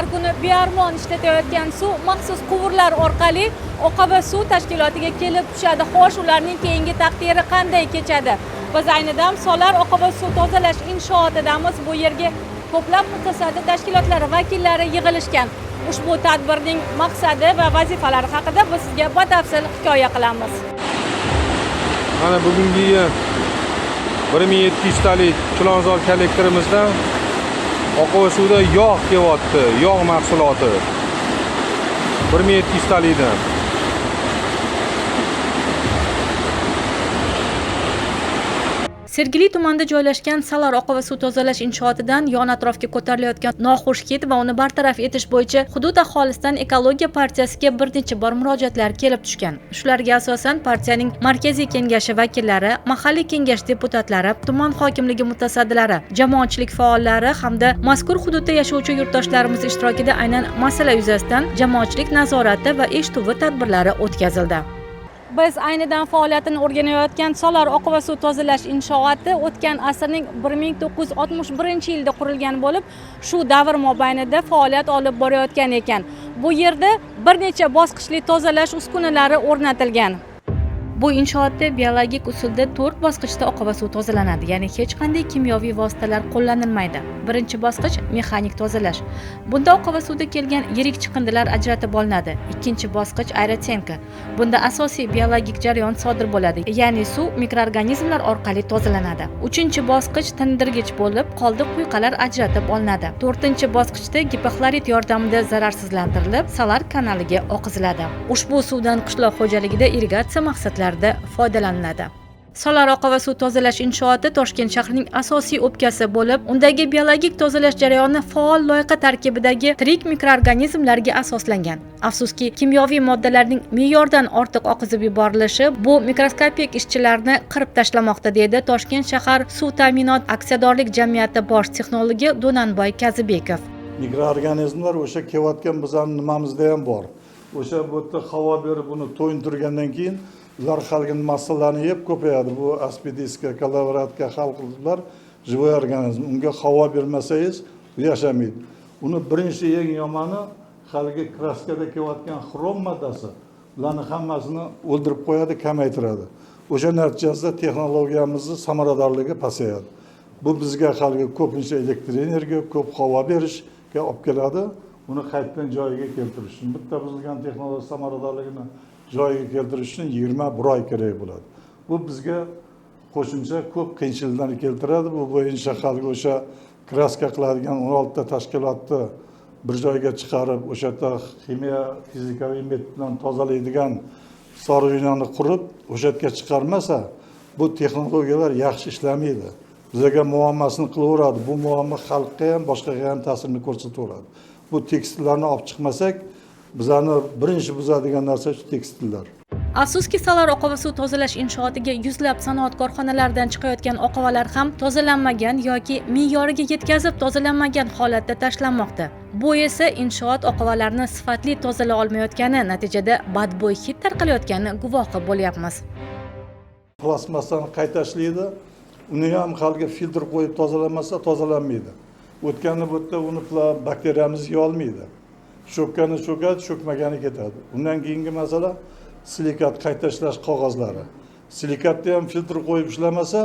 Har kuni bearmon ishlatayotgan suv maxsus quvurlar orqali oqava suv tashkilotiga kelib tushadi. Xo'sh, ularning keyingi taqdiri qanday kechadi? Biz ayni dam Solar oqava suv tozalash inshootidamiz. Bu yerga ko'plab mutasaddi tashkilotlar vakillari yig'ilishgan. Ushbu tadbirning maqsadi va vazifalari haqida biz sizga batafsil hikoya qilamiz. Mana bugungi 1700 talik Chilonzor kollektorimizdan oqova suvda yog' kelyapti, yog' mahsuloti. 1700 talikdan. Sergeli tumanida joylashgan Salar oqova suv tozalash inshootidan yon atrofga ko'tarilayotgan noxush hid va uni bartaraf etish bo'yicha hudud aholisidan Ekologiya partiyasiga bir necha bor murojaatlar kelib tushgan. Shularga asosan partiyaning markaziy kengashi vakillari, mahalliy kengash deputatlari, tuman hokimligi mutasaddilari, jamoatchilik faollari hamda mazkur hududda yashovchi yurtdoshlarimiz ishtirokida aynan masala yuzasidan jamoatchilik nazorati va eshituvi tadbirlari o'tkazildi. Biz aynidan faoliyatini o'rganayotgan Solar oqova suv tozalash inshooti o'tgan asrning 1961-yilida qurilgan bo'lib, shu davr mobaynida faoliyat olib borayotgan ekan. Bu yerda bir necha bosqichli tozalash uskunalari o'rnatilgan. Bu inshootda biologik usulda 4 bosqichda oqova suv tozalanadi, ya'ni hech qanday kimyoviy vositalar qo'llanilmaydi. Birinchi bosqich mexanik tozalash. Bunda oqova suvda kelgan yirik chiqindilar ajratib olinadi. Ikkinchi bosqich aerotsenka. Bunda asosiy biologik jarayon sodir bo'ladi, ya'ni suv mikroorganizmlar orqali tozalanadi. Uchinchi bosqich tindirgich bo'lib, qoldiq quyqalar ajratib olinadi. To'rtinchi bosqichda gipoxlorid yordamida zararsizlantirilib, Salar kanaliga oqiziladi. Ushbu suvdan qishloq xo'jaligida irrigatsiya maqsadlarida foydalaniladi. Solar oqova suv tozalash inshooti Toshkent shahrining asosiy o'pkasi bo'lib, undagi biologik tozalash jarayoni faol loyqa tarkibidagi tirik mikroorganizmlarga asoslangan. Afsuski, kimyoviy moddalarning me'yordan ortiq oqizib yuborilishi bu mikroskopik ishchilarni qirib tashlamoqda, deydi Toshkent shahar suv ta'minot aksiyadorlik jamiyati bosh texnologi Do'nanboy Kazibekov. Mikroorganizmlar o'sha kelayotgan bizning nimamizda ham bor. O'sha bu yerda havo berib uni to'yintirgandan keyin ular haligi massalarni yeb ko'payadi. Bu aspidiska, kalabratka, hal qiliblar, живой organizm. Unga havo bermasangiz u yashamaydi. Uni birinchi eng yomoni haligi kraskada kelayotgan xrom moddasi ularni hammasini o'ldirib qo'yadi, kamaytiradi. O'sha natijasida texnologiyamizni samaradorligi pasayadi. Bu bizga haligi ko'pincha elektr energiya, ko'p havo berishga olib keladi. Uni qaytadan joyiga keltirish uchun bitta buzilgan texnologiya samaradorligini joyiga keltirish uchun 21 oy kerak bo'ladi. Bu bizga qo'shimcha ko'p qiyinchiliklarni keltiradi. Bu bo'yicha haligi o'sha kraska qiladigan 16 ta tashkilotni bir joyga chiqarib, o'sha yerda ximiya, fizikaviy metod bilan tozalaydigan so'rovinani qurib, o'sha yerga chiqarmasa, bu texnologiyalar yaxshi ishlamaydi. Bizga muammosini qilaveradi. Bu muammo xalqqa ham, boshqaga ham ta'sirini ko'rsataveradi. Bu tekstillarni olib chiqmasak, bizlarni birinchi buzadigan narsa shu tekstillar. Afsuski, Salar oqova suv tozalash inshootiga yuzlab sanoat korxonalaridan chiqayotgan oqovalar ham tozalanmagan yoki me'yoriga yetkazib tozalanmagan holatda tashlanmoqda. Bu esa inshoot oqovalarini sifatli tozala olmayotgani, natijada badbo'y hid tarqalayotgani guvohi bo'lyapmiz. Plastmassani qayta ishlaydi, uni ham haligi filtr qo'yib tozalamasa tozalanmaydi. O'tgani bu yerda uni bakteriyamiz yeya olmaydi. Cho'kkani cho'kadi, cho'kmagani ketadi. Undan keyingi masala silikat qayta ishlash qog'ozlari. Silikatni ham filtr qo'yib ishlamasa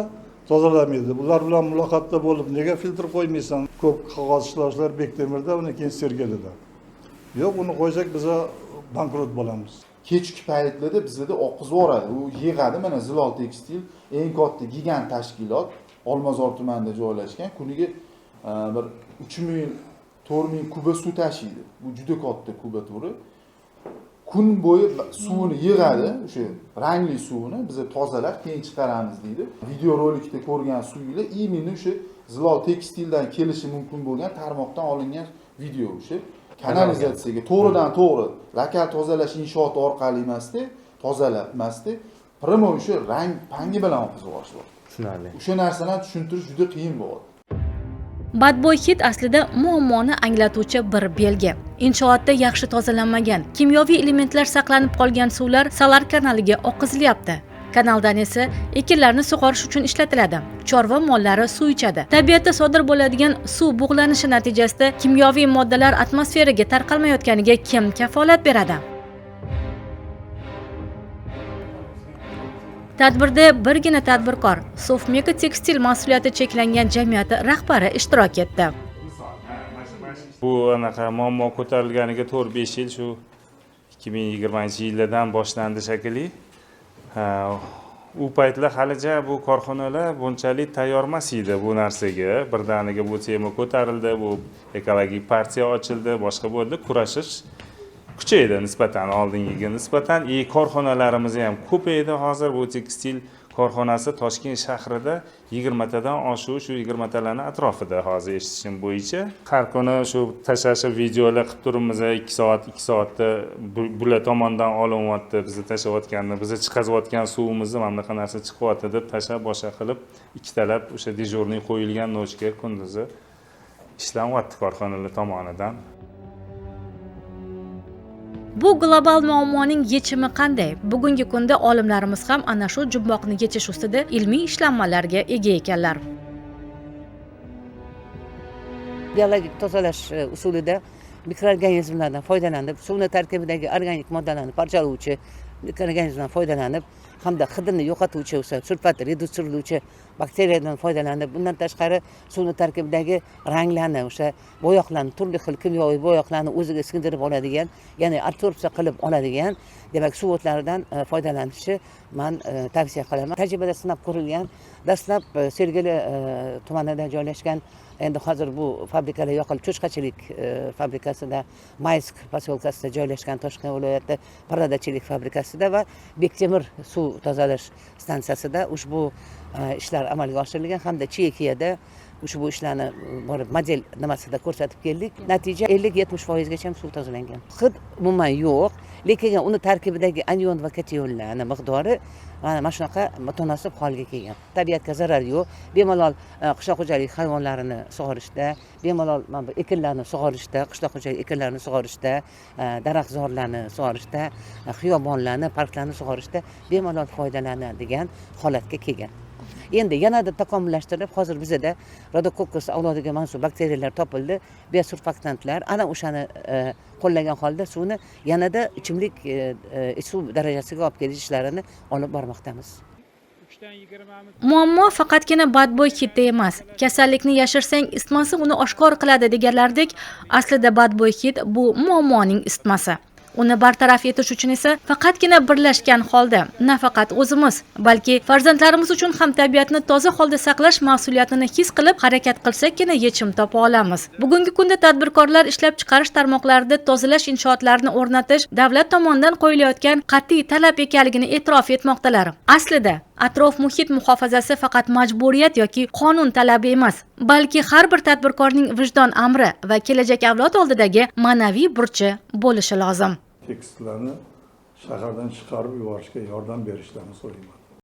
tozalanmaydi. Bular bilan muloqotda bo'lib, nega filtr qo'ymaysan? Ko'p qog'oz ishlovchilar Bektemirda, undan keyin Sergelida. Yo'q, uni qo'ysak biz bankrot bo'lamiz. Kechki paytlarda bizda oqizib yuboradi. U yig'adi, mana Zilol tekstil eng katta gigant tashkilot Olmazor tumanida joylashgan. Kuniga bir 3000, 4000 kuba suv tashiydi. Bu juda katta kubatura. Kun bo'yi suvini yig'adi, o'sha rangli suvini biz tozalab keyin chiqaramiz deydi. Video rolikda ko'rgan suvlar именно o'sha Zilol tekstildan kelishi mumkin bo'lgan tarmoqdan olingan video o'sha. Kanalizatsiyaga to'g'ridan to'g'ri lokal tozalash inshooti orqali emasda, tozalab emasda, prямо o'sha rang pangi bilan oqizib yuborishyapti. Tushunarli. O'sha narsani tushuntirish juda qiyin bo'ladi. Badbo'y hid aslida muammoni anglatuvchi bir belgi. Inshootda yaxshi tozalanmagan, kimyoviy elementlar saqlanib qolgan suvlar Salar kanaliga oqizilyapti. Kanaldan esa ekinlarni sug'orish uchun ishlatiladi. Chorva mollari suv ichadi. Tabiatda sodir bo'ladigan suv bug'lanishi natijasida kimyoviy moddalar atmosferaga tarqalmayotganiga kim kafolat beradi? Tadbirda birgina tadbirkor Sofmeka Tekstil mas'uliyati cheklangan jamiyati rahbari ishtirok etdi. Bu anaqa muammo ko'tarilganiga 4-5 yil, shu 2020-yildan boshlandi shekilli. U paytlar halicha bu korxonalar bunchalik tayyor emas edi bu narsaga. Birdaniga bu tema ko'tarildi, bu ekologik partiya ochildi, boshqa bo'ldi, kurashish kuchaydi nisbatan oldingiga nisbatan. Korxonalarimiz ham ko'paydi hozir. Bu tekstil korxonasi Toshkent shahrida 20 tadan oshiq, shu 20 talarning atrofida hozir eshitishim bo'yicha. Har kuni shu tashlashib videolar qilib turibmiz, 2 soat, 2 soatda bular tomonidan olinyapti, bizni tashlayotganni, bizni chiqazayotgan suvimizni mana bunaqa narsa chiqyapti deb tashlab boshqa qilib ikkitalab o'sha dejurniy qo'yilgan nochka kunduzi ishlanyapti korxonalar tomonidan. Bu global muammoning yechimi qanday? Bugungi kunda olimlarimiz ham ana shu jumboqni yechish ustida ilmiy ishlanmalarga ega ekanlar. Biologik tozalash usulida mikroorganizmlardan foydalanib, suvni tarkibidagi organik moddalarni parchalovchi mikroorganizmlardan foydalanib hamda hidini yo'qotuvchi o'sha sulfat redutsirlovchi bakteriyadan foydalanib, bundan tashqari suvni tarkibidagi ranglarni, o'sha bo'yoqlarni, turli xil kimyoviy bo'yoqlarni o'ziga singdirib oladigan, ya'ni absorbsiya qilib oladigan, demak, suv o'tlaridan foydalanishni men tavsiya qilaman. Tajribada sinab ko'rilgan, dastlab Sergeli tumanida joylashgan, endi hozir bu fabrikalar yoqilib, cho'chqachilik fabrikasida, Maysk posyolkasida joylashgan Toshkent viloyati parrandachilik fabrikasida va Bektemir suv tozalash stansiyasida ushbu ishlar amalga oshirilgan hamda Chexiyada ushbu ishlarni borib model nimasida ko'rsatib keldik. Natija 50-70% gacha suv tozalangan. Hid umuman yo'q, lekin uni tarkibidagi anion va kationlarning miqdori mana shunaqa mutanosib holga kelgan. Tabiatga zarar yo'q. Bemalol qishloq xo'jalik hayvonlarini sug'orishda, bemalol mana bu ekinlarni sug'orishda, qishloq xo'jalik ekinlarini sug'orishda, daraxtzorlarni sug'orishda, xiyobonlarni, parklarni sug'orishda bemalol foydalanadigan holatga kelgan. Endi yanada takomillashtirib, hozir bizada Rhodococcus avlodiga mansub bakteriyalar topildi, biosurfaktantlar, ana o'shani qo'llagan holda suvni yanada ichimlik suv darajasiga olib kelish ishlarini olib bormoqdamiz. Muammo faqatgina badbo'y hidda emas. Kasallikni yashirsang, isitmasi uni oshkor qiladi deganlardek, aslida badbo'y hid bu muammoning isitmasi. Uni bartaraf etish uchun esa faqatgina birlashgan holda nafaqat o'zimiz, balki farzandlarimiz uchun ham tabiatni toza holda saqlash mas'uliyatini his qilib harakat qilsakkina yechim topa olamiz. Bugungi kunda tadbirkorlar ishlab chiqarish tarmoqlarida tozalash inshootlarini o'rnatish davlat tomonidan qo'yilayotgan qat'iy talab ekanligini e'tirof etmoqdalar. Aslida atrof muhit muhofazasi faqat majburiyat yoki qonun talabi emas, balki har bir tadbirkorning vijdon amri va kelajak avlod oldidagi ma'naviy burchi bo'lishi lozim. Tekstillarni shahardan chiqarib yuborishga yordam berishlarini so'rayman.